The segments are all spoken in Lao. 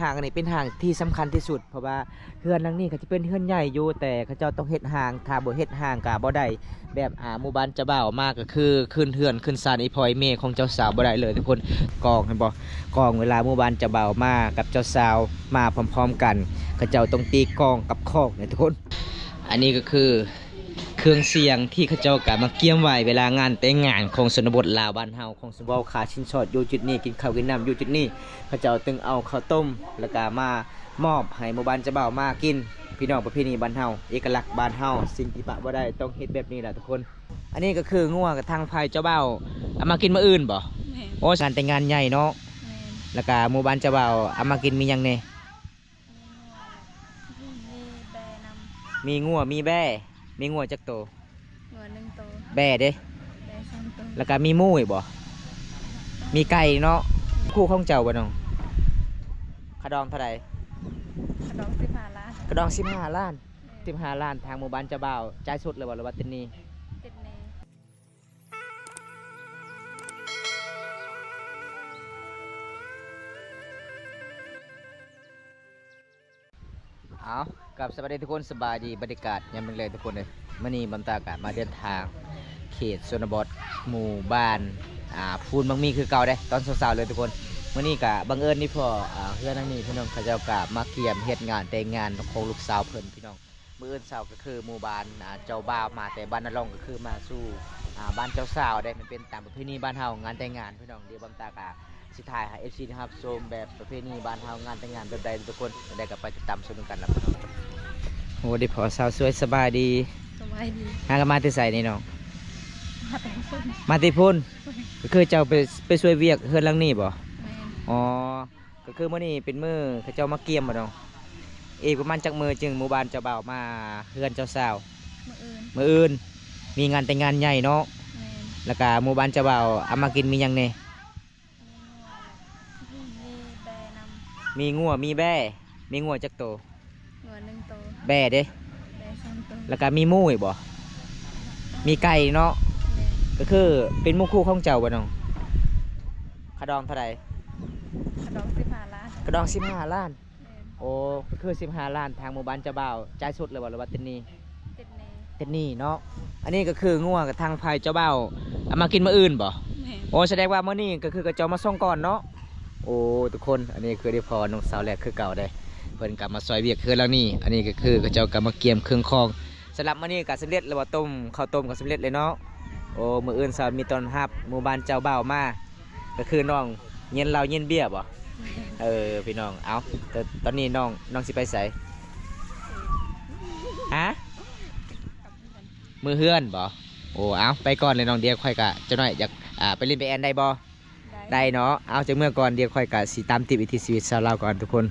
ຫ້າງອັນນີ້ເປັນຫ້າງທີ່ສຳຄັນທີ່ສຸດ ເພາະວ່າເຮືອນຫຼັງນີ້ກໍຈະເປັນເຮືອນໃຫຍ່ຢູ່ ແຕ່ເຂົາເຈົ້າຕ້ອງເຮັດຫ້າງ ຖ້າບໍ່ເຮັດຫ້າງກໍບໍ່ໄດ້ ແບບ ອ່າ ໝູ່ບ້ານເຈົ້າບ່າວມາກໍຄືຂຶ້ນເຮືອນຂຶ້ນຊານອີ່ພໍ່ອີ່ແມ່ຂອງເຈົ້າສາວບໍ່ໄດ້ເລີຍທຸກຄົນ. ກ້ອງເຫັນບໍ່? ກ້ອງເວລາໝູ່ບ້ານເຈົ້າບ່າວມາກັບເຈົ້າສາວມາພ້ອມໆກັນ ເຂົາເຈົ້າຕ້ອງຕີກ້ອງກັບຄ້ອງນີ້ທຸກຄົນ. ອັນນີ້ກໍຄື ເຄື່ອງສຽງທີ່ເຂົາເຈົ້າກະມາກຽມໄວ້ເວລາງານແຕ່ງງານຂອງຊົນນະບົດລາວບ້ານເຮົາ ຂອງຊົນນະບົດ ຄ່າສິນສອດຢູ່ຈຸດນີ້ ກິນເຂົ້າກິນນ້ຳຢູ່ຈຸດນີ້ ເຂົາເຈົ້າຈຶ່ງເອົາເຂົ້າຕົ້ມ ແລ້ວກະມາມອບໃຫ້ໝູ່ບ້ານເຈົ້າບ່າວມາກິນ. ພີ່ນ້ອງ ປະເພນີບ້ານເຮົາ ເອກະລັກບ້ານເຮົາ ສິ່ງທີ່ປະບໍ່ໄດ້ ຕ້ອງເຮັດແບບນີ້ລະທຸກຄົນ. ອັນນີ້ກໍຄືງົວກະທາງຝ່າຍເຈົ້າບ່າວເອົາມາກິນມື້ອື່ນບໍ່? ແມ່ນ. ໂອ້ ງານແຕ່ງງານໃຫຍ່ເນາະ. ແມ່ນ. ແລ້ວກະໝູ່ບ້ານເຈົ້າບ່າວເອົາມາກິນມີຫຍັງແດ່? ມີງົວ ມີແບ້ນຳ. ມີງົວ ມີແບ້. ມີງົວຈັກໂຕ? ງົວໜຶ່ງໂຕ. ແບ້ເດ້? ແບ້ສອງໂຕ. ແລ້ວກະມີໝູອີກບໍ່? ມີໄກ່ເນາະ. ຄູ່ຂອງເຈົ້າບໍ່ນ້ອງ? ຄ່າດອງເທົ່າໃດ? ຄ່າດອງສິບຫ້າລ້ານ. ຄ່າດອງສິບຫ້າລ້ານ. ແມ່ນ. ສິບຫ້າລ້ານ ທາງໝູ່ບ້ານເຈົ້າບ່າວຈ່າຍສົດເລີຍບໍ່ ຫຼືວ່າຕິດໜີ້? ຕິດໜີ້. ເອົາ ກັບສະບາຍດີທຸກຄົນ ສະບາຍດີ ບັນຍາກາດຍາມແລງໆ ທຸກຄົນເອີຍ. ມື້ນີ້ບັນຕາກະມາເດີນທາງເຂດຊົນນະບົດ ໝູ່ບ້ານ ອ່າ ພູນບັກມີຄືເກົ່າເດ້ ຕອນເຊົ້າໆເລີຍທຸກຄົນ. ມື້ນີ້ກະບັງເອີນໄດ້ພໍ້ ອ່າ ເຮືອນຫຼັງນີ້ພີ່ນ້ອງ ເຂົາເຈົ້າກະມາກຽມເຮັດງານແຕ່ງງານຂອງລູກສາວເພິ່ນພີ່ນ້ອງ. ມື້ອື່ນເຊົ້າກໍຄືໝູ່ບ້ານ ອ່າ ເຈົ້າບ່າວມາແຕ່ບ້ານນາລ່ອງ ກໍຄືມາສູ່ ອ່າ ບ້ານເຈົ້າສາວເດ້. ມັນເປັນຕາມປະເພນີບ້ານເຮົາ ງານແຕ່ງງານພີ່ນ້ອງ. ດຽວບັນຕາກະຊິຖ່າຍໃຫ້ເອັຟຊີໄດ້ຮັບຊົມແບບປະເພນີບ້ານເຮົາ ງານແຕ່ງງານແບບໃດທຸກຄົນ. ແລ້ວກໍໄປຕິດຕາມຊົມນຳກັນລະພີ່ນ້ອງ. ໂອ້ ໄດ້ພໍ້ສາວສວຍ ສະບາຍດີ. ສະບາຍດີ. ຫາກັນມາແຕ່ໃສນີ້ນ້ອງ? ມາແຕ່ພຸ້ນ. ມາແຕ່ພຸ້ນ. ກໍຄືເຈົ້າໄປ ໄປຊ່ວຍວຽກເຮືອນຫຼັງນີ້ບໍ່? ແມ່ນ. ອໍ ກໍຄືມື້ນີ້ເປັນມື້ເຂົາເຈົ້າມາກຽມບໍ່ນ້ອງ? ອີກປະມານຈັກມື້ຈຶ່ງໝູ່ບ້ານເຈົ້າບ່າວມາເຮືອນເຈົ້າສາວ? ມື້ອື່ນ. ມື້ອື່ນ. ມີງານແຕ່ງງານໃຫຍ່ເນາະ. ແມ່ນ. ແລ້ວກະໝູ່ບ້ານເຈົ້າບ່າວເອົາມາກິນມີຫຍັງແດ່? ມີງົວ ມີແບ້ນຳ. ມີງົວ ມີແບ້. ມີງົວຈັກໂຕ? ງົວໜຶ່ງໂຕ. ແບ້ເດ້? ແບ້ສອງໂຕ. ແລ້ວກະມີໝູອີກບໍ່? ມີໄກ່ເນາະ. ແມ່ນ. ກໍຄືເປັນໝູ່ຄູ່ຂອງເຈົ້າບໍ່ນ້ອງ? ຄ່າດອງເທົ່າໃດ? ຄ່າດອງສິບຫ້າລ້ານ. ຄ່າດອງສິບຫ້າລ້ານ. ແມ່ນ. ໂອ້ ກໍຄືສິບຫ້າລ້ານ ທາງໝູ່ບ້ານເຈົ້າບ່າວຈ່າຍສົດເລີຍບໍ່ ຫຼືວ່າຕິດໜີ້? ຕິດໜີ້. ຕິດໜີ້ເນາະ. ອັນນີ້ກໍຄືງົວກະທາງຝ່າຍເຈົ້າບ່າວເອົາມາກິນມື້ອື່ນບໍ່? ແມ່ນ. ໂອ້ ສະແດງວ່າມື້ນີ້ກໍຄືເຂົາເຈົ້າມາສົ່ງກ່ອນເນາະ. ໂອ້ ທຸກຄົນ ອັນນີ້ຄືໄດ້ພໍ້ນ້ອງສາວແລກຄືເກົ່າເດ້ ເພິ່ນກໍມາຊ່ອຍວຽກເຮືອນຫຼັງນີ້. ອັນນີ້ກໍຄືເຂົາເຈົ້າກໍມາກຽມເຄື່ອງຂອງ ສຳລັບມື້ນີ້ກໍສຳເລັດແລ້ວບໍ່? ຕົ້ມ ເຂົ້າຕົ້ມກໍສຳເລັດເລີຍເນາະ. ໂອ້ ມື້ອື່ນເຊົ້າມີຕ້ອນຮັບໝູ່ບ້ານເຈົ້າບ່າວມາ ກໍຄືນ້ອງເຢັນເຫຼົ້າເຢັນເບຍບໍ່? ເອີ ພີ່ນ້ອງ ເອົາ ຕອນນີ້ນ້ອງ ນ້ອງຊິໄປໃສ? ຮະ? ເມືອເຮືອນບໍ່? ໂອ້ ເອົາ ໄປກ່ອນເລີຍນ້ອງ. ດຽວຂ້ອຍກະຈັກໜ້ອຍຢາກ ອ່າ ໄປຫຼິ້ນໄປແອ່ນໄດ້ບໍ່? ໄດ້. ໄດ້ເນາະ. ເອົາ ຈັກເມືອກ່ອນ ດຽວຂ້ອຍກະຊິຕາມຕິດວິຖີຊີວິດຊາວລາວກ່ອນທຸກຄົນ.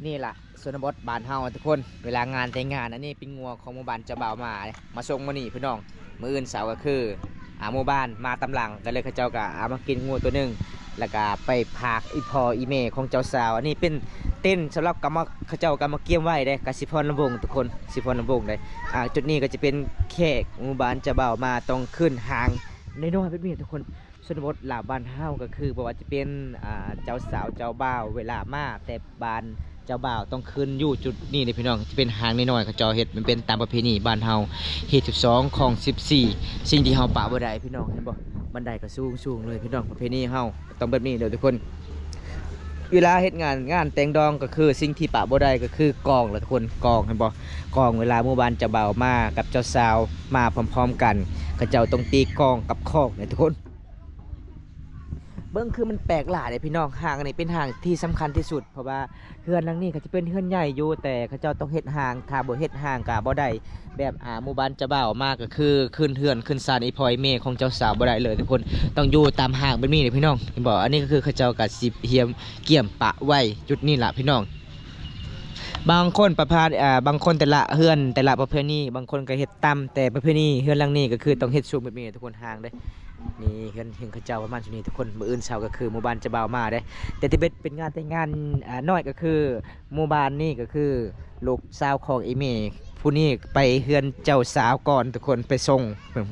ນີ້ລະ ຊົນນະບົດບ້ານເຮົາທຸກຄົນ ເວລາງານແຕ່ງງານ. ອັນນີ້ເປັນງົວຂອງໝູ່ບ້ານເຈົ້າບ່າວມາ ມາສົ່ງມື້ນີ້ພີ່ນ້ອງ. ມື້ອື່ນເຊົ້າກໍຄື ອ່າ ໝູ່ບ້ານມາຕາມຫຼັງ ກໍເລີຍເຂົາເຈົ້າກໍເອົາມາກິນງົວໂຕໜຶ່ງ ແລ້ວກໍໄປຝາກອີ່ພໍ່ອີ່ແມ່ຂອງເຈົ້າສາວ. ອັນນີ້ເປັນເຕັນສຳລັບກຳມະ ເຂົາເຈົ້າກຳມະກຽມໄວ້ເດ້ ກະສິພອນລຳວົງທຸກຄົນ ສິພອນລຳວົງເດ້. ອ່າ ຈຸດນີ້ກໍຈະເປັນແຂກໝູ່ບ້ານເຈົ້າບ່າວມາຕ້ອງຂຶ້ນຫ້າງນ້ອຍໆແບບນີ້ທຸກຄົນ. ຊົນນະບົດລາວບ້ານເຮົາກໍຄືບໍ່ວ່າຈະເປັນ ອ່າ ເຈົ້າສາວເຈົ້າບ່າວ ເວລາມາແຕ່ບ້ານເຈົ້າບ່າວຕ້ອງຂຶ້ນຢູ່ຈຸດນີ້ເດ້ພີ່ນ້ອງ. ຈະເປັນຫ້າງນ້ອຍໆ ເຂົາເຈົ້າເຮັດ ມັນເປັນຕາມປະເພນີບ້ານເຮົາ ຮີດສິບສອງ ຄອງສິບສີ່. ສິ່ງທີ່ເຮົາປະບໍ່ໄດ້ພີ່ນ້ອງ ເຫັນບໍ່? ບັນໄດກໍສູງໆເລີຍພີ່ນ້ອງ. ປະເພນີເຮົາຕ້ອງແບບນີ້ເດີທຸກຄົນ. ເວລາເຮັດງານ ງານແຕ່ງດອງ ກໍຄືສິ່ງທີ່ປະບໍ່ໄດ້ກໍຄືກ້ອງລະທຸກຄົນ. ກ້ອງ ເຫັນບໍ່? ກ້ອງ ເວລາໝູ່ບ້ານເຈົ້າບ່າວມາກັບເຈົ້າສາວມາພ້ອມໆກັນ ເຂົາເຈົ້າຕ້ອງຕີກ້ອງກັບຄ້ອງນະທຸກຄົນ. ເບິ່ງຄືມັນແປກຫຼາຍເດ້ພີ່ນ້ອງ. ຫ້າງອັນນີ້ເປັນຫ້າງທີ່ສຳຄັນທີ່ສຸດ ເພາະວ່າເຮືອນຫຼັງນີ້ກໍຈະເປັນເຮືອນໃຫຍ່ຢູ່ ແຕ່ເຂົາເຈົ້າຕ້ອງເຮັດຫ້າງ ຖ້າບໍ່ເຮັດຫ້າງກໍບໍ່ໄດ້. ແບບ ອ່າ ໝູ່ບ້ານເຈົ້າບ່າວມາກໍຄືຂຶ້ນເຮືອນຂຶ້ນຊານອີ່ພໍ່ອີ່ແມ່ຂອງເຈົ້າສາວບໍ່ໄດ້ເລີຍທຸກຄົນ. ຕ້ອງຢູ່ຕາມຫ້າງແບບນີ້ເດ້ພີ່ນ້ອງ ເຫັນບໍ່? ອັນນີ້ກໍຄືເຂົາເຈົ້າກໍຊິກຽມ ກຽມປະໄວ້ຈຸດນີ້ລະພີ່ນ້ອງ. ບາງຄົນປະພາ ອ່າ ບາງຄົນແຕ່ລະເຮືອນ ແຕ່ລະປະເພນີ ບາງຄົນກໍເຮັດຕ່ຳ ແຕ່ປະເພນີເຮືອນຫຼັງນີ້ກໍຄືຕ້ອງເຮັດສູງແບບນີ້ທຸກຄົນ. ຫ້າງເດ້ ນີ້ເຮືອນ ເຮືອນເຂົາເຈົ້າປະມານຈຸດນີ້ທຸກຄົນ. ມື້ອື່ນເຊົ້າກໍຄືໝູ່ບ້ານເຈົ້າບ່າວມາເດ້ ແຕ່ທີ່ເປັນ ເປັນງານແຕ່ງງານ ອ່າ ນ້ອຍກໍຄືໝູ່ບ້ານນີ້ກໍຄືລູກສາວຂອງອີ່ແມ່ ຜູ້ນີ້ໄປເຮືອນເຈົ້າສາວກ່ອນທຸກຄົນ ໄປສົ່ງ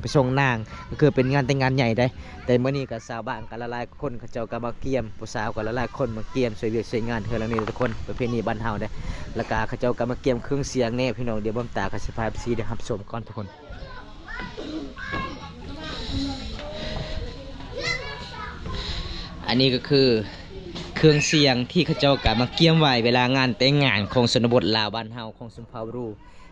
ໄປສົ່ງນາງ ກໍຄືເປັນງານແຕ່ງງານໃຫຍ່ເດ້. ແຕ່ມື້ນີ້ກໍຊາວບ້ານກໍຫຼາຍໆຄົນ ເຂົາເຈົ້າກໍມາກຽມ ຜູ້ສາວກໍຫຼາຍໆຄົນມາກຽມ ຊ່ວຍວຽກຊ່ວຍງານເຮືອນຫຼັງນີ້ທຸກຄົນ ປະເພນີບ້ານເຮົາເດ້. ແລ້ວກໍເຂົາເຈົ້າກໍມາກຽມເຄື່ອງສຽງແດ່ພີ່ນ້ອງ. ດຽວບ່າວຕາກໍຊິພາເອັຟຊີໄດ້ຮັບຊົມກ່ອນທຸກຄົນ. ອັນນີ້ກໍຄືເຄື່ອງສຽງທີ່ເຂົາເຈົ້າກະມາກຽມໄວ້ເວລາງານແຕ່ງງານຂອງຊົນນະບົດລາວບ້ານເຮົາ ຂອງຊົນເຜົ່າບຣູ.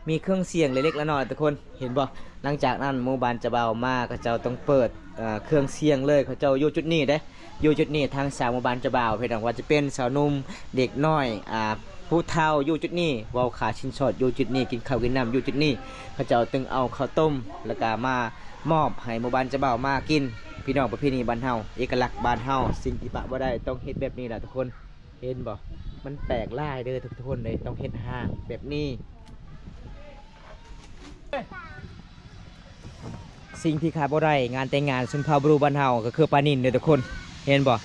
ມີເຄື່ອງສຽງເລັກໆນ້ອຍໆທຸກຄົນ ເຫັນບໍ່? ຫຼັງຈາກນັ້ນໝູ່ບ້ານເຈົ້າບ່າວມາ ເຂົາເຈົ້າຕ້ອງເປີດ ເອີ ເຄື່ອງສຽງເລີຍ. ເຂົາເຈົ້າຢູ່ຈຸດນີ້ເດ້ ຢູ່ຈຸດນີ້ທັງຊາວໝູ່ບ້ານເຈົ້າບ່າວ ພີ່ນ້ອງ ວ່າຈະເປັນຊາວໜຸ່ມ ເດັກນ້ອຍ ອາ ຜູ້ເຖົ້າຢູ່ຈຸດນີ້ ເວົ້າຄ່າສິນສອດຢູ່ຈຸດນີ້ ກິນເຂົ້າກິນນ້ຳຢູ່ຈຸດນີ້. ເຂົາເຈົ້າຈຶ່ງເອົາເຂົ້າຕົ້ມ ແລ້ວກະມາມອບໃຫ້ໝູ່ບ້ານເຈົ້າບ່າວມາກິນ. ພີ່ນ້ອງ ປະເພນີບ້ານເຮົາ ເອກະລັກບ້ານເຮົາ ສິ່ງທີ່ປະບໍ່ໄດ້ ຕ້ອງເຮັດແບບນີ້ລະທຸກຄົນ. ເຫັນບໍ່? ມັນແປກຫຼາຍເດີທຸກຄົນເດີ ຕ້ອງເຮັດຮ້ານແບບນີ້. ສິ່ງທີ່ຂາດບໍ່ໄດ້ ງານແຕ່ງງານຊົນເຜົ່າບຣູບ້ານເຮົາ ກໍຄືປານິນເດີທຸກຄົນ ເຫັນບໍ່?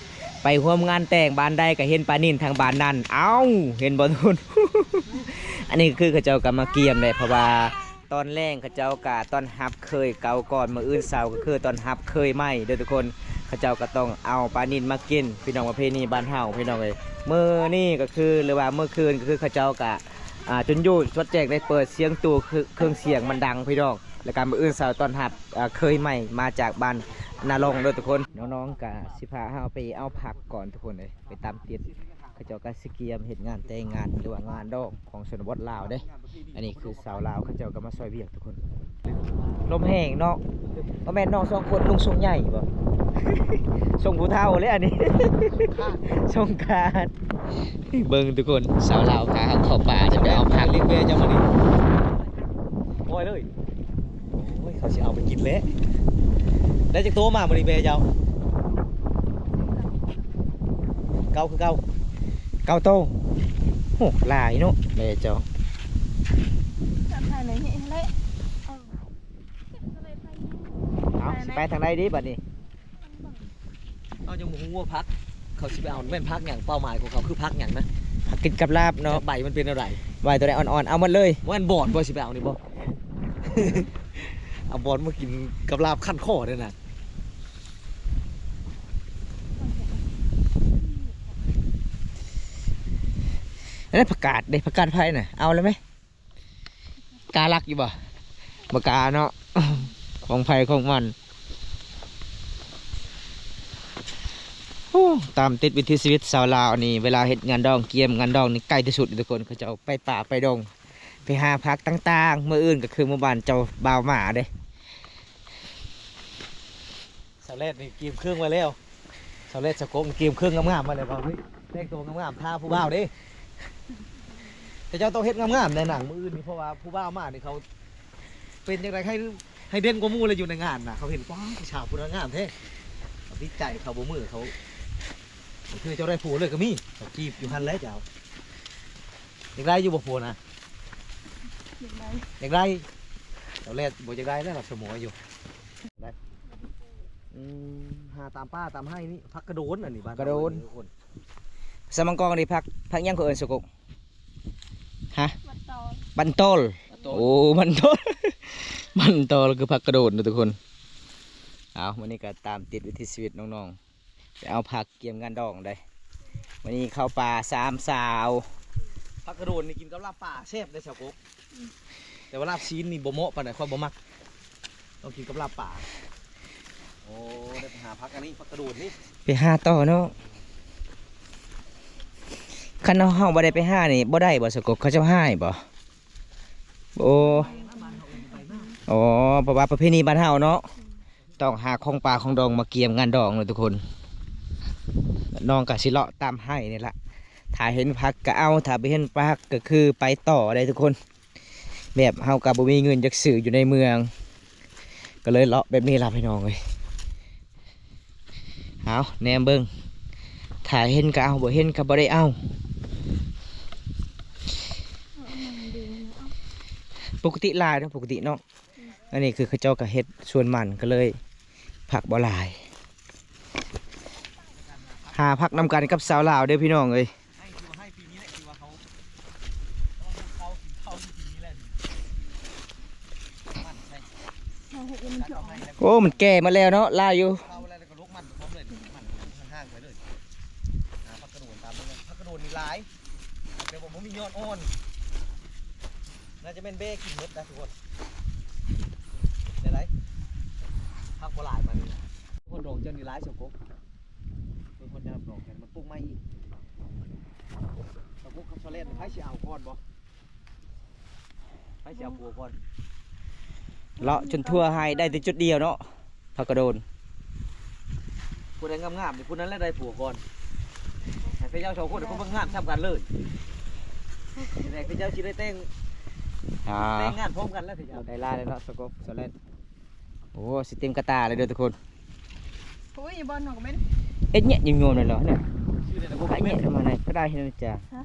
ໄປຮ່ວມງານແຕ່ງບ້ານໃດກໍເຫັນປານິນທາງບ້ານນັ້ນ. ເອົ້າ ເຫັນບໍ່ທຸກຄົນ? ອັນນີ້ກໍຄືເຂົາເຈົ້າກໍມາກຽມແຫຼະ ເພາະວ່າຕອນແລງເຂົາເຈົ້າກໍຕ້ອນຮັບເຂີຍເກົ່າກ່ອນ ມື້ອື່ນເຊົ້າກໍຄືຕ້ອນຮັບເຂີຍໃໝ່ເດີທຸກຄົນ. ເຂົາເຈົ້າກໍຕ້ອງເອົາປານິນມາກິນ ພີ່ນ້ອງ ປະເພນີບ້ານເຮົາ ພີ່ນ້ອງເອີຍ. ມື້ນີ້ກໍຄື ຫຼືວ່າມື້ຄືນກໍຄືເຂົາເຈົ້າກໍ ອ່າ ຈົນຢູ່ຈວດແຈງໄດ້ເປີດສຽງຕູ້ ເຄື່ອງສຽງມັນດັງພີ່ນ້ອງ ແລ້ວກະມື້ອື່ນເຊົ້າຕ້ອນຮັບ ເອີ ເຂີຍໃໝ່ມາຈາກບ້ານນາລອງເດີທຸກຄົນ. ນ້ອງໆກະຊິພາເຮົາໄປເອົາຜັກກ່ອນທຸກຄົນເອີຍ ໄປຕາມຕິດ ເຂົາເຈົ້າກະຊິກຽມເຮັດງານແຕ່ງງານ ຫຼືວ່າງານດອງຂອງຊົນນະບົດລາວເດ້. ອັນນີ້ຄືສາວລາວເຂົາເຈົ້າກະມາຊ່ອຍວຽກທຸກຄົນ. ລົມແຮງເນາະ. ບໍ່ແມ່ນນ້ອງສອງຄົນ ລຸງຊົງໃຫຍ່ບໍ່? ຊົງຜູ້ເຖົ້າເລີຍອັນນີ້ ຊົງຄາດ. ເບິ່ງທຸກຄົນ ສາວລາວພາເຮົາເຂົ້າປ່າຈະໄປເອົາຜັກ. ລີເບເຈົ້າມື້ນີ້ ໂອ້ຍເລີຍ. ໂອ້ຍ ເຂົາຊິເອົາໄປກິນແຫຼະ. ໄດ້ຈັກໂຕມາມື້ນີ້ແມ່ເຈົ້າ? ເກົ້າຄືເກົ່າ ເກົ້າໂຕ. ໂອ້ ຫຼາຍເນາະແມ່ເຈົ້າ. ເອົາ ຊິໄປທາງໃດດີບັດນີ້? ເຮົາຍັງບໍ່ຮູ້ວ່າຜັກເຂົາຊິໄປເອົາແມ່ນຜັກຫຍັງ ເປົ້າໝາຍຂອງເຂົາຄືຜັກຫຍັງນະ? ຜັກກິນກັບລາບເນາະ. ໃບມັນເປັນແນວໃດ? ໃບຕົວໃດອ່ອນໆ ເອົາໝົດເລີຍ. ບໍ່ແມ່ນບອນບໍ່ ຊິໄປເອົານີ້ບໍ່? ເອົາບອນມາກິນກັບລາບຄັນຄໍເດ້ນະ. ອັນນັ້ນຜັກກາດເດ້ ຜັກກາດໄຟນະ ເອົາແລ້ວໄໝ? ກ້າລັກຢູ່ບໍ່? ບໍ່ກ້າເນາະ ຂອງໃຜຂອງມັນ. ໂອ້ ຕາມຕິດວິຖີຊີວິດຊາວລາວນີ້ ເວລາເຮັດງານດອງ ກຽມງານດອງນີ້ ໃກ້ທີ່ສຸດເດ້ທຸກຄົນ ເຂົາເຈົ້າໄປປ່າໄປດົງ ໄປຫາຜັກຕ່າງໆ. ມື້ອື່ນກໍຄືໝູ່ບ້ານເຈົ້າບ່າວມາເດ້. ສາວແລດນີ້ກຽມເຄື່ອງໄວ້ແລ້ວ. ສາວແລດສາວກົກກຽມເຄື່ອງງາມໆມາແລ້ວ ເວົ້າເຮີ້ຍ ແຕ່ງໂຕງາມໆ ຖ້າຜູ້ບ່າວເດ້. ເຂົາເຈົ້າຕ້ອງເຮັດງາມໆໃນໜັງມື້ອື່ນນີ້ ເພາະວ່າຜູ້ບ່າວມານີ້ເຂົາເປັນຈັ່ງໃດໃຫ້ ໃຫ້ເດັ່ນກວ່າໝູ່ແລ້ວ ຢູ່ໃນງານນະ ເຂົາເຫັນ ວ້າວ ຜູ້ສາວຜູ້ນັ້ນງາມແທ້. ເຂົາຕິດໃຈ ເຂົາບໍ່ມື ເຂົາ ຄືເຈົ້າໄດ້ຜົວເລີຍກໍມີ. ເຂົາຈີບຢູ່ຫັ້ນແຫຼະເຈົ້າ. ຢາກໄດ້ຢູ່ບໍ່ຜົວນະ? ຢາກໄດ້ ຢາກໄດ້. ສາວແລດບໍ່ຢາກໄດ້ແລ້ວ ລາວສະໝໍຢູ່. ໄດ້ ອືມ ຫາຕາມປ່າຕາມໄຮ່ນີ້ ຜັກກະໂດນ ອັນນີ້ບ້ານ ກະໂດນ ເຮົາເອີ້ນ ສະມັງກອງນີ້ ຜັກ ຜັກຫຍັງເຂົາເອີ້ນ ສະກົກ? ຮະ? ບັນຕອນ ບັນຕອນ. ໂອ້ ບັນຕອນ ບັນຕອນ ຄືຜັກກະໂດນເນາະທຸກຄົນ. ເອົາ ມື້ນີ້ກໍຕາມຕິດວິຖີຊີວິດນ້ອງໆ ໄປເອົາຜັກກຽມງານດອງໄດ໋. ມື້ນີ້ເຂົ້າປ່າສາມສາວ. ຜັກກະໂດນນີ້ກິນກັບລາບປາແຊບເດ້ສາວກົກ. ແຕ່ວ່າລາບຊີ້ນນີ້ບໍ່ເໝາະປານໃດ ຂ້ອຍບໍ່ມັກ ຕ້ອງກິນກັບລາບປາ. ໂອ້ ໄດ້ໄປຫາຜັກອັນນີ້ ຜັກກະໂດນນີ້ ໄປຫາຕໍ່ເນາະ. ຄັນເຮົາບໍ່ໄດ້ໄປຫານີ້ບໍ່ໄດ້ບໍ່ສາກົກ? ເຂົາເຈົ້າຮ້າຍບໍ່? ໂອ້ ອໍ ເພາະວ່າປະເພນີບ້ານເຮົາເນາະ ຕ້ອງຫາຂອງປ່າຂອງດອງມາກຽມງານດອງເນາະທຸກຄົນ. ນ້ອງກໍຊິເລາະຕາມໄຮ່ນີ້ລະ ຖ້າເຫັນຜັກກໍເອົາ ຖ້າບໍ່ເຫັນຜັກກໍຄືໄປຕໍ່ໄດ໋ທຸກຄົນ. ແບບເຮົາກໍບໍ່ມີເງິນຈັກຊື້ຢູ່ໃນເມືອງ ກໍເລີຍເລາະແບບນີ້ລະພີ່ນ້ອງເອີຍ. ເອົາ ແນມເບິ່ງ ຖ້າເຫັນກໍເອົາ ບໍ່ເຫັນກໍບໍ່ໄດ້ເອົາ. ປົກກະຕິຫຼາຍເນາະ ປົກກະຕິເນາະ. ອັນນີ້ຄືເຂົາເຈົ້າກໍເຮັດສວນມັນ ກໍເລີຍຜັກບໍ່ຫຼາຍ. ຫາຜັກນຳກັນກັບສາວລາວເດີພີ່ນ້ອງເອີຍ. ໃຫ້ ຖືວ່າໃຫ້ປີນີ້ແຫຼະ ຖືວ່າເຂົາ ເຂົາກິນເຂົ້າປີນີ້ແຫຼະ. ໂອ້ ມັນແກ່ໝົດແລ້ວເນາະ ຫຼາຍຢູ່. ເອົາແລ້ວກໍລຸກມັນພ້ອມເລີຍ ມັນຫ່າງໄປເລີຍ. ຫາຜັກກະໂດນຕາມເບິ່ງ ຜັກກະໂດນນີ້ຫຼາຍ ແຕ່ວ່າບໍ່ມີຍອດອ່ອນ. ໜ້າຈະແມ່ນແບ້ກິນໝົດນະທຸກຄົນ. ໄດ້ໄດ໋ ຜັກບໍ່ຫຼາຍປານນີ້. ຄົນດອກເຈົ້ານີ້ຫຼາຍ ສາວກົກ. ເບິ່ງຄົນຍາມດອກ ມັນປຸກໃໝ່ອີກ. ສາວກົກກັບສາວແລດ ໃຜຊິເອົາກ່ອນບໍ່? ໃຜຊິເອົາຜົວກ່ອນ? ເລາະຈົນທົ່ວໄຮ່ ໄດ້ແຕ່ຈຸດດຽວເນາະ ຜັກກະໂດນ. ຜູ້ໃດງາມໆນີ້ ຜູ້ນັ້ນແຫຼະໄດ້ຜົວກ່ອນ. ໃຫ້ເຂົາເຈົ້າສອງຄົນ ເຂົາເບິ່ງງາມສ່ຳກັນເລີຍ. ແຕ່ເຂົາເຈົ້າຊິໄດ້ແຕ່ງ ອ່າ ແຕ່ງງານພ້ອມກັນແລ້ວເຂົາເຈົ້າ. ໄດ້ຫຼາຍແລ້ວເນາະ ສາວກົກ ສາວແລດ. ໂອ້ ຊິເຕັມກະຕ່າເລີຍເດີທຸກຄົນ. ໂອ້ຍ ບ່ອນເຮົາກໍແມ່ນ ເຮັດແຍະຍວມໆ ເລີຍເນາະເນຍ. ຂາຍແຍະທຳມາໃນກໍໄດ້ເນາະຈ້າ. ຮະ?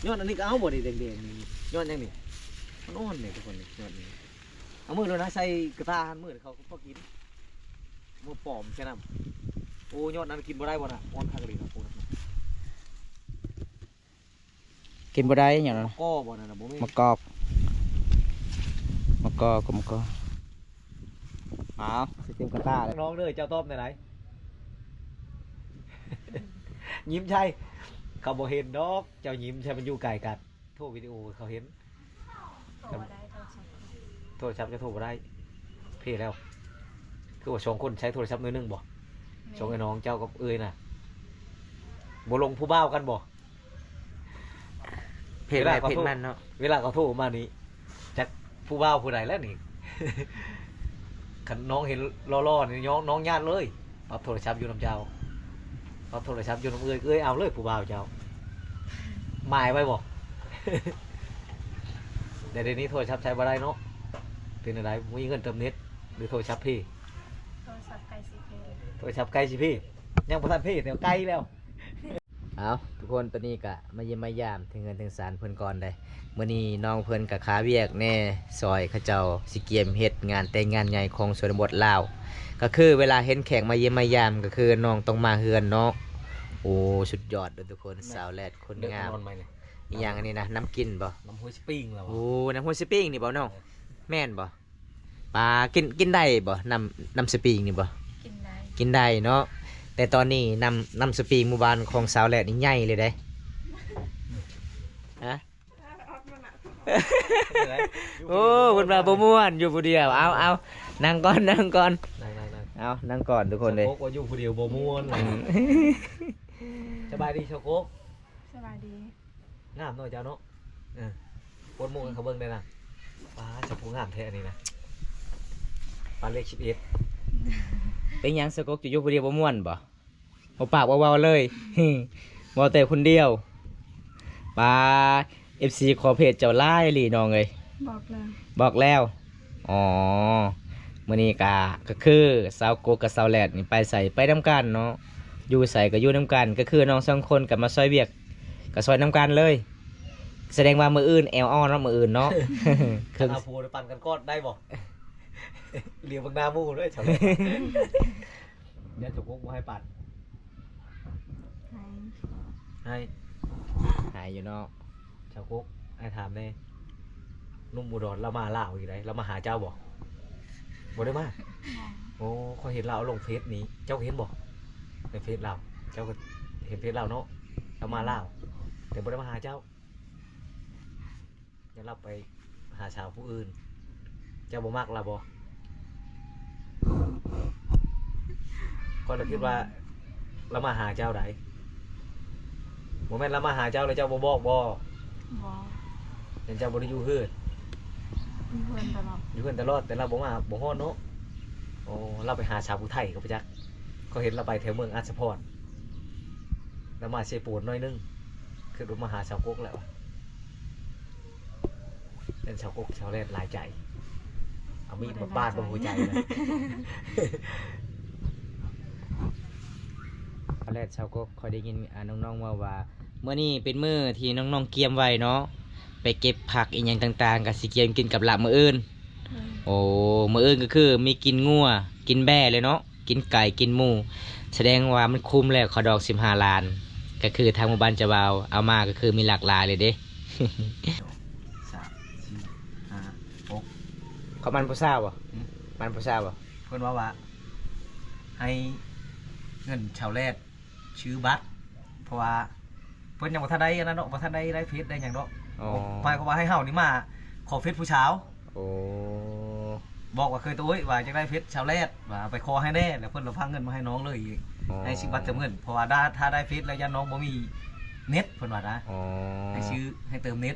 ຍອດອັນນີ້ກໍເອົາບໍ່ນີ້ ແດງໆ ນີ້ ຍອດຫຍັງນີ້? ມັນອ່ອນນີ້ທຸກຄົນ ນີ້ ຍອດນີ້. ເອົາມືໂລດນະ ໃສ່ກະຕ່າຫັ້ນ ມືເຂົາກໍພໍກິນ. ໝາກປອມໃສ່ນຳ. ໂອ້ ຍອດນັ້ນກິນບໍ່ໄດ້ບໍ່ນະ? ອ່ອນຄັກອີ່ຫຼີນະ ໂອ້ນະ. ກິນບໍ່ໄດ້ຫຍັງນັ້ນ ໝາກກໍບໍ່ນັ້ນນະ? ບໍ່ແມ່ນ ໝາກກອກ ໝາກກອກ ໝາກກອກ. ອ້າວ ຊິເຕັມກະຕ່າແລ້ວ ນ້ອງເດີ. ເຈົ້າຕອບແນວໃດ? ຍິ້ມໃສ່ ເຂົາບໍ່ເຫັນດອກ. ເຈົ້າຍິ້ມໃສ່ ມັນຢູ່ໄກກັນ. ໂທວິດີໂອເຂົາເຫັນ. ໂທບໍ່ໄດ້ ໂທລະສັບ ໂທລະສັບຈະໂທບໍ່ໄດ້. ເພແລ້ວ ຄືວ່າສອງຄົນໃຊ້ໂທລະສັບໜ່ວຍໜຶ່ງບໍ່? ແມ່ນ ສອງໄອ້ນ້ອງເຈົ້າກັບເອື້ອຍນະ. ບໍ່ລົງຜູ້ບ່າວກັນບໍ່? ເພໃຜເພມັນເນາະ. ເວລາເຂົາໂທມານີ້ ຈັກຜູ້ບ່າວຜູ້ໃດແລ້ວນີ້. ຄັນນ້ອງເຫັນຫຼໍ່ໆນີ້ ນ້ອງ ນ້ອງຍາດເລີຍ. ປັບໂທລະສັບຢູ່ນຳເຈົ້າ ປັບໂທລະສັບຢູ່ນຳເອື້ອຍ ເອື້ອຍເອົາເລີຍຜູ້ບ່າວເຈົ້າ. ໝາຍໄວ້ບໍ່? ແຕ່ດຽວນີ້ໂທລະສັບໃຊ້ບໍ່ໄດ້ເນາະ. ເປັນແນວໃດ? ມີເງິນເຕີມເນັດ ຫຼືໂທລະສັບເພ? ໂທລະສັບໃກ້ຊິເພ. ໂທລະສັບໃກ້ຊິເພ ຍັງບໍ່ທັນເພ ແຕ່ໃກ້ແລ້ວ. ເອົາ ທຸກຄົນ ຕອນນີ້ກະມາຢ້ຽມມາຢາມເຖິງເຮືອນເຖິງຊານເພິ່ນກ່ອນເດ້. ມື້ນີ້ນ້ອງເພິ່ນກະຄາວຽກແດ່ ຊ່ອຍເຂົາເຈົ້າຊິກຽມເຮັດງານແຕ່ງງານໃຫຍ່ຂອງຊົນນະບົດລາວ. ກະຄືເວລາເຫັນແຂກມາຢ້ຽມມາຢາມ ກະຄືນ້ອງຕ້ອງມາເຮືອນເນາະ. ໂອ້ ສຸດຍອດເດີທຸກຄົນ. ສາວແລດຄົນງາມ. ອີ່ຫຍັງອັນນີ້ນະ? ນ້ຳກິນບໍ່? ນ້ຳຫ້ວຍສະປຣິງແລ້ວ. ໂອ້ ນ້ຳຫ້ວຍສະປຣິງນີ້ບໍ່ນ້ອງ? ເອີ ແມ່ນບໍ່? ປາ ກິນ ກິນໄດ້ບໍ່? ນ້ຳ ນ້ຳສະປຣິງນີ້ບໍ່? ກິນໄດ້ ກິນໄດ້ເນາະ. ແຕ່ຕອນນີ້ນ້ຳ ນ້ຳສະປຣິງໝູ່ບ້ານຂອງສາວແລດນີ້ໃຫຍ່ເລີຍເດ້. ຮະ? ໂອ້ ເພິ່ນວ່າບໍ່ມ່ວນ ຢູ່ຜູ້ດຽວ. ເອົາ ເອົາ ນັ່ງກ່ອນ ນັ່ງກ່ອນ. ນັ່ງໆໆ ເອົາ ນັ່ງກ່ອນທຸກຄົນເດ້. ສາວກົກວ່າຢູ່ຜູ້ດຽວບໍ່ມ່ວນ. ອືມ ສະບາຍດີສາວກົກ. ສະບາຍດີ. ງາມເນາະເຈົ້າເນາະ. ເອີ ກົດໝູ່ໃຫ້ເຂົາເບິ່ງແດ່ນະ. ປາດ ເຈົ້າຜູ້ງາມແທ້ອັນນີ້ນະ. ປາດ ເລກສິບເອັດ. ເປັນຫຍັງສາວກົກ ເຈົ້າຢູ່ຜູ້ດຽວບໍ່ມ່ວນບໍ່? ບໍ່ປາກບໍ່ເວົ້າເລີຍ ເວົ້າແຕ່ຄົນດຽວ. ປາດ ເອັຟຊີ ຂໍເພຈເຈົ້າຫຼາຍອີ່ຫຼີນ້ອງເອີຍ. ບອກແລ້ວ ບອກແລ້ວ. ອໍ ມື້ນີ້ກະ ກະຄືສາວກົກກັບສາວແລດນີ້ໄປໃສໄປນຳກັນເນາະ ຢູ່ໃສກະຢູ່ນຳກັນ. ກະຄືນ້ອງສອງຄົນກະມາຊ່ອຍວຽກ ກະຊ່ອຍນຳກັນເລີຍ. ສະແດງວ່າມື້ອື່ນແອວອ່ອນເນາະ ມື້ອື່ນເນາະ. ເຄິ່ງ ເອົາຜູ້ປັ່ນກັນກອດໄດ້ບໍ່? ຫຼຽວເບິ່ງໜ້າໝູ່ເດີ ເຈົ້າ. ຢ້ານສາວກົກບໍ່ໃຫ້ປັດ. ໃຫ້ ໃຫ້ ໃຫ້ຢູ່ເນາະ. ສາວກົກ ອ້າຍຖາມແດ່ ໜຸ່ມອຸດອນລາວມາລາວຢູ່ໃດ ລາວມາຫາເຈົ້າບໍ່? ບໍ່ໄດ້ມາ. ບໍ່. ໂອ້ ຂ້ອຍເຫັນລາວເອົາລົງເຟສນີ້ ເຈົ້າເຫັນບໍ່? ໃນເຟສລາວ ເຈົ້າກໍເຫັນເຟສລາວເນາະ ລາວມາລາວ ແຕ່ບໍ່ໄດ້ມາຫາເຈົ້າ. ຢ້ານລາວໄປຫາສາວຜູ້ອື່ນ ເຈົ້າບໍ່ມັກລາວບໍ່? ຂ້ອຍລະຄິດວ່າລາວມາຫາເຈົ້າໃດ໋. ບໍ່ແມ່ນລາວມາຫາເຈົ້າແລ້ວເຈົ້າບໍ່ບອກບໍ່? ບໍ່. ແມ່ນເຈົ້າບໍ່ໄດ້ຢູ່ເຮືອນ? ຢູ່ເຮືອນຕະຫຼອດ ຢູ່ເຮືອນຕະຫຼອດ ແຕ່ລາວບໍ່ມາ ບໍ່ຮອດເນາະ. ໂອ້ ລາວໄປຫາສາວຜູ້ໄທກໍບໍ່ຈັກ. ຂ້ອຍເຫັນລາວໄປແຖວເມືອງອັດສະພອນ ລາວມາເຊໂປນໜ້ອຍໜຶ່ງ ຄິດວ່າມາຫາສາວກົກແລ້ວ. ເປັນສາວກົກສາວແລດຫຼາຍໃຈ ເອົາມີດມາປາດເບິ່ງຫົວໃຈນະ. ສາວແລດ ສາວກົກ ຂ້ອຍໄດ້ຍິນ ອ່າ ນ້ອງໆເວົ້າວ່າ ມື້ນີ້ເປັນມື້ທີ່ນ້ອງໆກຽມໄວ້ເນາະ ໄປເກັບຜັກອີ່ຫຍັງຕ່າງໆ ກະຊິກຽມກິນກັບລາບມື້ອື່ນ. ໂອ້ ມື້ອື່ນກໍຄືມີກິນງົວ ກິນແບ້ເລີຍເນາະ. ກິນໄກ່ກິນໝູ ສະແດງວ່າມັນຄຸ້ມແລ້ວ ເຂົາດອກສິບຫ້າລ້ານ ກໍຄືທາງໝູ່ບ້ານຈະເວົ້າເອົາມາ ກໍຄືມີຫຼາກຫຼາຍເລີຍເດ້. ສາມ ສີ່ ຫ້າ ຫົກ ເຂົາໝັ້ນຜູ້ສາວບໍ່? ຫືມ? ໝັ້ນຜູ້ສາວບໍ່? ເພິ່ນເວົ້າວ່າ ໃຫ້ເງິນຊາວແລດຊື້ບັດ ເພາະວ່າເພິ່ນຍັງບໍ່ທັນໄດ້ອັນນັ້ນເນາະ ບໍ່ທັນໄດ້ ໄດ້ເຟສໄດ້ຫຍັງເນາະ. ອໍ ໝາຍຄວາມວ່າໃຫ້ເຮົານີ້ມາຂໍເຟສຜູ້ສາວ. ໂອ້ ບອກວ່າເຄີຍໂຕຍວ່າຢາກໄດ້ເຟສຊາວແລດ ວ່າໄປຂໍໃຫ້ແດ່ ແລ້ວເພິ່ນລະພາເງິນມາໃຫ້ນ້ອງເລີຍອີກ. ອໍ ໃຫ້ຊື້ບັດເຕີມເງິນ ເພາະວ່າຖ້າ ຖ້າໄດ້ເຟສແລ້ວຢ້ານນ້ອງບໍ່ມີເນັດ ເພິ່ນວ່ານະ. ອໍ ໃຫ້ຊື້ ໃຫ້ເຕີມເນັດ.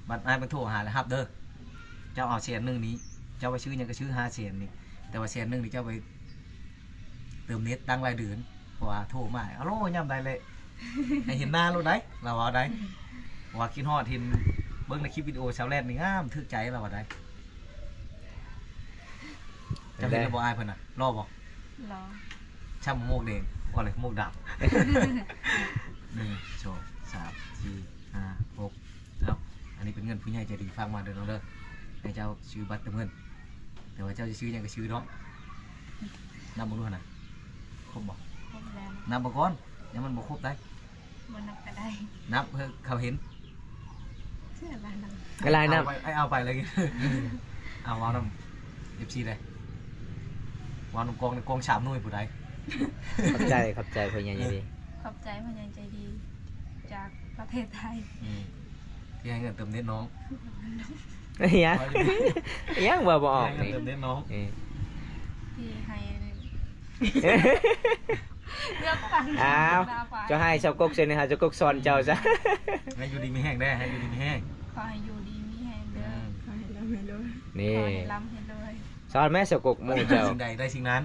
ບັດອ້າຍເພິ່ນໂທຫາແລ້ວຮັບເດີ ເຈົ້າເອົາແສນໜຶ່ງນີ້ ເຈົ້າໄປຊື້ຫຍັງກໍຊື້ຫ້າແສນນີ້ ແຕ່ວ່າແສນໜຶ່ງນີ້ເຈົ້າໄປເຕີມເນັດຕັ້ງລາຍເດືອນ ເພາະວ່າໂທມາ ອາໂລ ຍາມໃດແຫຼະ ໃຫ້ເຫັນໜ້າໂລດໄດ໋ ລາວເວົ້າໄດ໋ ເພາະວ່າຄິດຮອດ ເຫັນເບິ່ງໃນຄລິບວິດີໂອຊາວແລດນີ້ງາມ ຖືກໃຈລາວວ່າໄດ໋. ເຈົ້າເຫັນແລ້ວບໍ່ ອ້າຍເພິ່ນນະ ຫຼໍ່ບໍ່? ຫຼໍ່. ຊ້ຳໝວກແດງ ວ່າແລ້ວໝວກດຳ. ໜຶ່ງ ສອງ ສາມ ສີ່ ຫ້າ ຫົກ ເອົາ ອັນນີ້ເປັນເງິນຜູ້ໃຫຍ່ໃຈດີຝາກມາເດີນ້ອງເດີ ໃຫ້ເຈົ້າຊື້ບັດເຕີມເງິນ ແຕ່ວ່າເຈົ້າຊິຊື້ຫຍັງກໍຊື້ເນາະ. ນັບເບິ່ງດູຫັ້ນນະ ຄົບບໍ່? ຄົບແລ້ວ. ນັບເບິ່ງກ່ອນ ຍັງມັນບໍ່ຄົບໄດ໋. ບໍ່ນັບກໍໄດ້. ນັບໃຫ້ເຂົາເຫັນ. ເຊື່ອລະນະ. ກະລາຍນຳ. ເອົາໄປ ເອົາໄປເລີຍ. ເອົາ ເວົ້ານຳ ເອັຟຊີ ເດ້ ເວົ້ານຳກ້ອງ ກ້ອງສາມໜ່ວຍຜູ້ໃດ. ຂອບໃຈ ຂອບໃຈພໍ່ໃຫຍ່ໃຈດີ. ຂອບໃຈພໍ່ໃຫຍ່ໃຈດີຈາກປະເທດໄທ. ອືມ ທີ່ໃຫ້ເງິນເຕີມເນັດນ້ອງ. ອີຫຍັງ? ອີຫຍັງ ເວົ້າບໍ່ອອກນີ້. ເຕີມເນັດນ້ອງ. ເອີ ທີ່ໃຫ້ ເລືອກຟັງ. ອ້າວ ເຈົ້າໃຫ້ຊາວກົກເຊັ່ນນີ້ ໃຫ້ຊາວກົກສອນເຈົ້າຊະ. ໃຫ້ຢູ່ດີມີແຮງເດີ ໃຫ້ຢູ່ດີມີແຮງ. ຂໍໃຫ້ຢູ່ດີມີແຮງເດີ. ອືມ ຂໍໃຫ້ລ່ຳໃຫ້ລວຍ. ນີ້ ຂໍໃຫ້ລ່ຳໃຫ້ລວຍ. ສອນແມ່ຊາວກົກໝູ່ເຈົ້າ. ສິ່ງໃດໄດ້ສິ່ງນັ້ນ.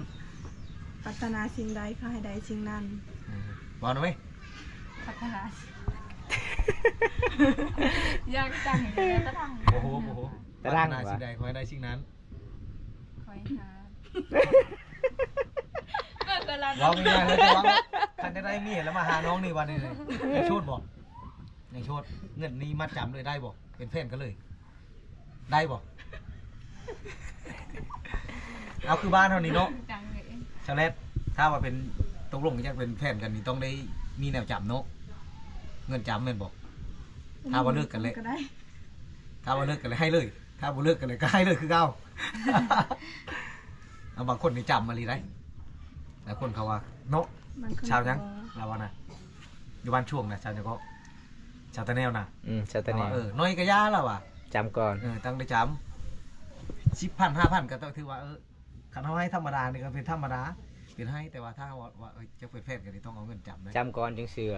ປາດຖະໜາສິ່ງໃດຂໍໃຫ້ໄດ້ສິ່ງນັ້ນ. ອືມ ເວົ້ານຳເວີຍ. ປາດຖະໜາ ຢາກຈັງເລີຍຕະດັງ. ໂອ້ໂຫ ໂອ້ໂຫ. ຕະດັງ. ປາດຖະໜາສິ່ງໃດຂໍໃຫ້ໄດ້ສິ່ງນັ້ນ. ຂ້ອຍຫາ ເວົ້າງ່າຍໆເລີຍ ແຕ່ວ່າຄັນໄດ້ເມຍແລ້ວມາຫານ້ອງນີ້ ວ່ານີ້ ຍັງໂສດບໍ່? ຍັງໂສດ. ເງິນນີ້ມັດຈຳເລີຍ ໄດ້ບໍ່? ເປັນແຟນກັນເລີຍ ໄດ້ບໍ່? ເອົາ ຄືບ້ານເຮົານີ້ເນາະ ຈັງເລີຍ ຊາວແລດ. ຖ້າວ່າເປັນ ຕົກລົງຢາກເປັນແຟນກັນນີ້ ຕ້ອງໄດ້ມີແນວຈຳເນາະ ເງິນຈຳແມ່ນບໍ່? ຖ້າວ່າເລີກກັນແລ້ວ ກໍໄດ້ ຖ້າວ່າເລີກກັນແລ້ວໃຫ້ເລີຍ. ຖ້າບໍ່ເລີກກັນເລີຍກໍໃຫ້ເລີຍຄືເກົ່າ. ເອົາ ບາງຄົນນີ້ຈຳມາລີໄດ໋ ຫຼາຍຄົນເຂົາວ່າເນາະ. ຊາວຫຍັງ ລາວວ່ານະ ຢູ່ບ້ານຊ່ວງນະ ຊາວຫຍັງເກາະ ຊາວຕາແນວນະ. ອືມ ຊາວຕາແນວ. ເອີ ໜ້ອຍກໍຢ່າ ລາວວ່າ ຈຳກ່ອນ. ເອີ ຕ້ອງໄດ້ຈຳ ສິບພັນ ຫ້າພັນ ກໍຕ້ອງຖືວ່າ ເອີ ຄັນເຮົາໃຫ້ທຳມະດານີ້ກໍເປັນທຳມະດາ ເປັນໃຫ້ ແຕ່ວ່າຖ້າວ່າ ວ່າ ເອີ ຈະເປັນແຟນກັນນີ້ຕ້ອງເອົາເງິນຈຳໄດ໋ ຈຳກ່ອນຈຶ່ງເຊື່ອ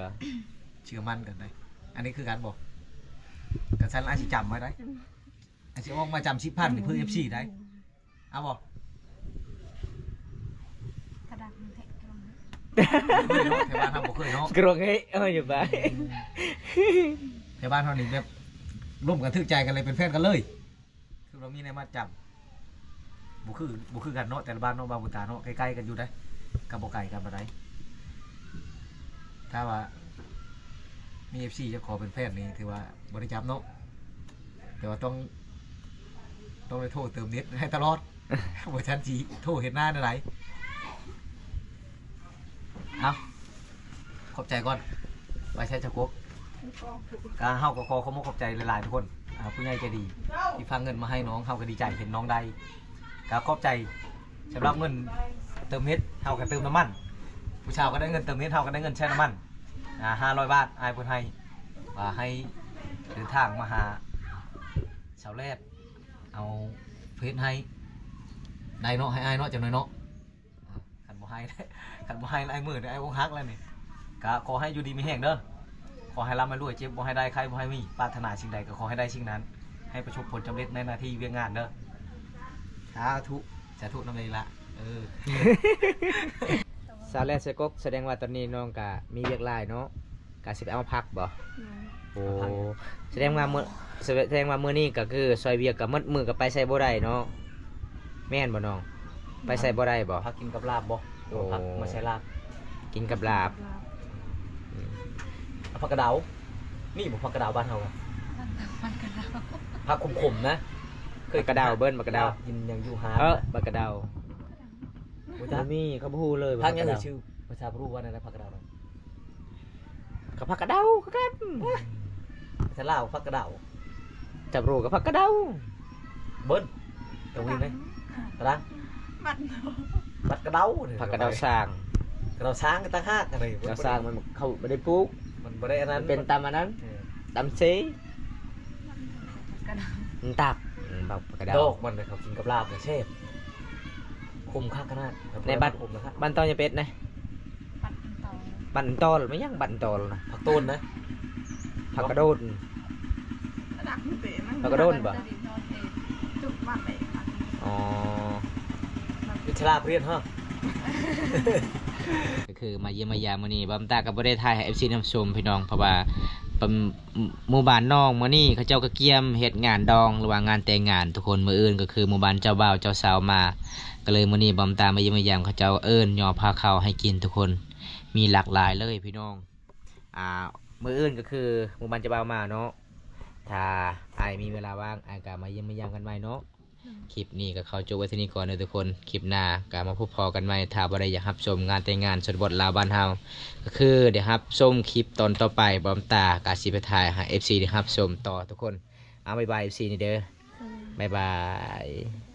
ເຊື່ອໝັ້ນກັນໄດ໋. ອັນນີ້ຄືກັນບໍ່? ຄັນຊັ້ນອາດຊິຈຳໄວ້ໄດ໋ ອາດຊິອອກມາຈຳສິບພັນນີ້ເພື່ອເອັຟຊີໄດ໋. ເອົາບໍ່? ກະດັງແທ້ ເຄີຍເນາະ ແຖວບ້ານເຮົາບໍ່ເຄີຍເນາະ. ກຣວງເຮ ເອີ ຢູ່ບ້ານ ແຖວບ້ານເຮົານີ້ແບບລົມກັນຖືກໃຈກັນເລີຍ ເປັນແຟນກັນເລີຍ. ຄືວ່າມີແນວມັດຈຳ ບໍ່ຄື ບໍ່ຄືກັນເນາະ ແຕ່ລະບ້ານເນາະ ບ່າວບຸນຕາເນາະ ໃກ້ໆກັນຢູ່ເດ້ ກໍບໍ່ໄກກັນປານໃດ. ຖ້າວ່າມີເອັຟຊີຈະຂໍເປັນແຟນນີ້ ຖືວ່າບໍ່ໄດ້ຈັບເນາະ ແຕ່ວ່າຕ້ອງ ຕ້ອງໄດ້ໂທເຕີມເນັດໃຫ້ຕະຫຼອດ ບໍ່ຊັ້ນຊິໂທເຮັດໜ້າແນວໃດ. ເອົາ ຂອບໃຈກ່ອນ ໄປໃຊ້ສະກົກ. ກະເຮົາກໍຂໍຂອບມຸກຂອບໃຈຫຼາຍໆທຸກຄົນ ອ່າ ຜູ້ໃຫຍ່ໃຈດີທີ່ຝາກເງິນມາໃຫ້ນ້ອງ ເຮົາກໍດີໃຈເຫັນນ້ອງໄດ້ ກະຂອບໃຈ. ສຳລັບເງິນເຕີມເນັດ ເຮົາກໍເຕີມນ້ຳມັນ ຜູ້ສາວກໍໄດ້ເງິນເຕີມເນັດ ເຮົາກໍໄດ້ເງິນໃຊ້ນ້ຳມັນ ອ່າ ຫ້າຮ້ອຍບາດ ອ້າຍເພິ່ນໃຫ້ ວ່າໃຫ້ເດີນທາງມາຫາສາວແລດ ເອົາເຟສໃຫ້ ໄດ້ເນາະ ໃຫ້ອ້າຍເນາະ ຈັກໜ້ອຍເນາະ. ຄັນບໍ່ໃຫ້ ຄັນບໍ່ໃຫ້ຫຼາຍມື້ນີ້ ອ້າຍອົກຫັກແລ້ວນີ້. ກະຂໍໃຫ້ຢູ່ດີມີແຮງເດີ ຂໍໃຫ້ລ່ຳໃຫ້ລວຍ ເຈັບບໍ່ໃຫ້ໄດ້ ໄຂ້ບໍ່ໃຫ້ມີ ປາດຖະໜາສິ່ງໃດກໍຂໍໃຫ້ໄດ້ສິ່ງນັ້ນ ໃຫ້ປະສົບຜົນສຳເລັດໃນໜ້າທີ່ວຽກງານເດີ. ສາທຸ ສາທຸນຳເລີຍລະ. ເອີ ສາວແລດ ສະກົກ ສະແດງວ່າຕອນນີ້ນ້ອງກະມີວຽກຫຼາຍເນາະ ກະຊິໄປເອົາຜັກບໍ່? ແມ່ນ. ໂອ້ ສະແດງວ່າມື້ ສະແດງວ່າມື້ນີ້ກໍຄືຊ່ອຍວຽກກໍໝົດມື້ກໍໄປໃສບໍ່ໄດ້ເນາະ ແມ່ນບໍ່ນ້ອງ? ໄປໃສບໍ່ໄດ້ບໍ່? ຜັກກິນກັບລາບບໍ່? ໂອ້ ຜັກມາໃສ່ລາບ ກິນກັບລາບ. ອືມ ເອົາຜັກກະເດົາ ມີບໍ່ຜັກກະເດົາບ້ານເຮົາ? ຜັກຂົມໆນະ ຜັກກະເດົາ ເອີ້ນຜັກກະເດົາ ກິນຫຍັງຢູ່ຮ້ານ ເອີ ຜັກກະເດົາ. ບໍ່ມີ ເຂົາບໍ່ຮູ້ເລີຍ ຜັກຫຍັງ? ຊື່ພາສາບຣູວ່າແນວໃດ ຜັກກະເດົາ? ກໍຜັກກະເດົາຄືກັນ ພາສາລາວຜັກກະເດົາ ຈັບໂຣກໍຜັກກະເດົາ ເບິ່ນ ຕະວິນເດ້ ກະດັງ ບັດ ບັດກະເດົາ ຜັກກະເດົາຊ້າງ ກະເດົາຊ້າງກໍຕ່າງຫາກ ອັນນີ້ ເດົາຊ້າງມັນເຂົາບໍ່ໄດ້ປູກ ມັນບໍ່ໄດ້ອັນນັ້ນ ມັນເປັນຕາມອັນນັ້ນ ເອີ ຕາມເຊ ກະເດົາ ມັນຕັກ ອືມ ບັກ ຜັກກະເດົາ ດອກມັນເຂົາກິນກັບລາບແຊບ ຂົມຄັກຂະໜາດ ໃນບັດ ຂົມນະ ບັດຕອນຍາເປັດນະ ບັດຕອນ ບັດຕອນ ແມ່ນຫຍັງບັດຕອນນະ ຜັກໂຕນນະ ຜັກກະໂດນ ຜັກກະໂດນບໍ່? ອໍ ອິດສະຫຼະປຽນເຮົາ ກໍຄືມາຢ້ຽມມາຢາມມື້ນີ້ ບ່າວຕາກໍບໍ່ໄດ້ຖ່າຍໃຫ້ເອັຟຊີຮັບຊົມພີ່ນ້ອງ ເພາະວ່າ ໝູ່ບ້ານນ້ອງມື້ນີ້ເຂົາເຈົ້າກໍກຽມເຮັດງານດອງ ຫຼືວ່າງານແຕ່ງງານທຸກຄົນ ມື້ອື່ນກໍຄືໝູ່ບ້ານເຈົ້າບ່າວເຈົ້າສາວມາ ກໍເລີຍມື້ນີ້ບ່າວຕາມາຢ້ຽມມາຢາມເຂົາເຈົ້າ ເອີ້ນຍໍພາເຂົ້າໃຫ້ກິນທຸກຄົນ ມີຫຼາກຫຼາຍເລີຍພີ່ນ້ອງ ອ່າ ມື້ອື່ນກໍຄືໝູ່ບ້ານເຈົ້າບ່າວມາເນາະ ຖ້າອ້າຍມີເວລາວ່າງ ອ້າຍກໍມາຢ້ຽມມາຢາມກັນໃໝ່ເນາະ ຄລິບນີ້ກໍຂໍຈົບໄວ້ເທົ່ານີ້ກ່ອນເດີທຸກຄົນ ຄລິບໜ້າກໍມາພົບພໍ້ກັນໃໝ່ ຖ້າຜູ້ໃດຢາກຮັບຊົມງານແຕ່ງງານຊົນນະບົດລາວບ້ານເຮົາ ກໍຄືໄດ້ຮັບຊົມຄລິບຕອນຕໍ່ໄປ ບ່າວຕາກໍຊິໄປຖ່າຍໃຫ້ເອັຟຊີໄດ້ຮັບຊົມຕໍ່ທຸກຄົນ ເອົາ ບາຍບາຍເອັຟຊີນີ້ເດີ ບາຍບາຍ.